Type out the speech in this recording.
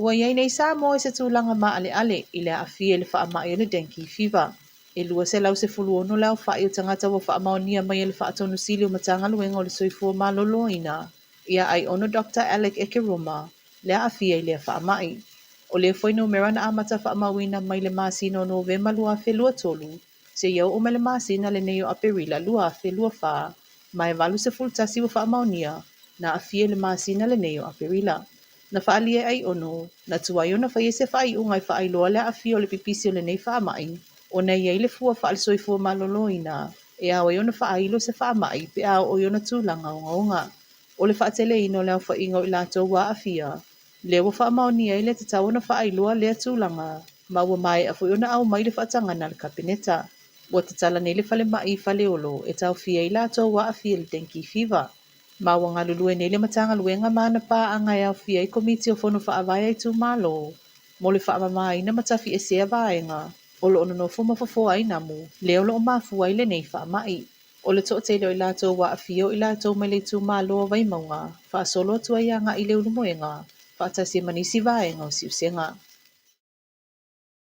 Ua i ai nei Samoa i se tulaga maaleale i le aafia i le faamai o le dengue fever. E 216 le aofai o tagata ua faamaonia mai e le Faatonu Sili o Matagaluega o le Soifua Maloloina ia Aiono Doctor Alec Ekeroma le aafia i lea faamai. O lea fuainumera na amata faamauina mai le masina o Novema 2023 seia oo mai le masina lenei o Aperila 2024, ma e 81 ua faamaonia na aafia i le masina lenei o Aperila. Na faaalia e Aiono, na tuai ona faia se faaiuga e faailoa le aafia o le pipisi o lenei faamai, ona e i ai le fua faale-soifua maloloina e ao ai ona faailo se faamai pe a oo i ona tulaga ogaoga. O le faateleina o le aofaiga o i latou ua aafia, lea ua faamaonia ai le tatau ona faailoa lea tulaga, ma ua maea foi ona aumai le faatagaga a le Kapeneta. Ua tatala nei le falemai i Faleolo e taofia ai latou ua aafia i le dengue fever. Ma ua galulue nei le Matagaluega ma ana paaga e aofia ai Komiti o Fono Faavae a Itumalo mo le faamamaina ma tafiesea vaega o lo o nonofo ma fofoa ai namu lea o lo o mafua ai lenei faamai. O le toatele o i latou ua aafia o i latou mai le itumalo o Vaimauga faasolo atu ai agai i Leulumoega faatasi ai ma nisi vaega o Siusega.